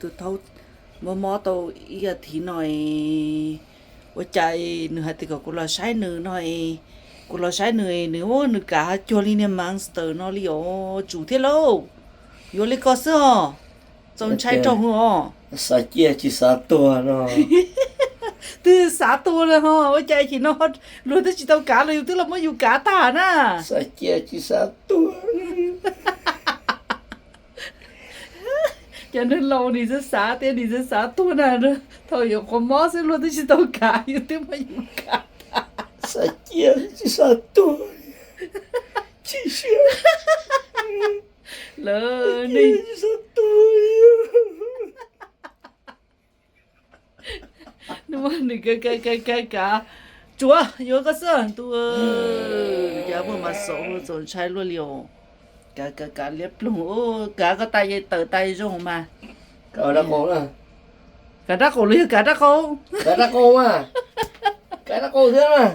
Tus thaub mob mob tau ib as thiv no, ua cas nws hais tias kom kuv los saib nws no, kuv los saib nws, nws ua nws kav cuag li niag monster no li os, tsum thiab lauj. Yuav li ko xwb os, txaus ntshai rau os. Xav ciaj tsis xav tuag no. Twb xav tuag lawm ho, ua cas chim no luag twb tsis tau kav los yus twb los muab yus kav tag na. Xav ciaj tsis xav tuag. Cov neeg laus nim xav xav tias nim xav xav tuag na, thaum yuav qhov mob xwb luag twb tsis tau kav yus twb muab yus kav tag. Xav ciaj tsis xav tuag, chim siab. Lawv neeg tsis xav tuag. Nws kav kav kav kav, tsuav yuav koj xwb ntuj, cas muaj mas xaus txaus ntshai luaj li os. Kav kav kav liab ploog, kav koj tas tawm tas zoo mas. Kav dab qau, kav dab qau los yog kav dab qau, kav dab qau mas, kav dab qau thiab mas.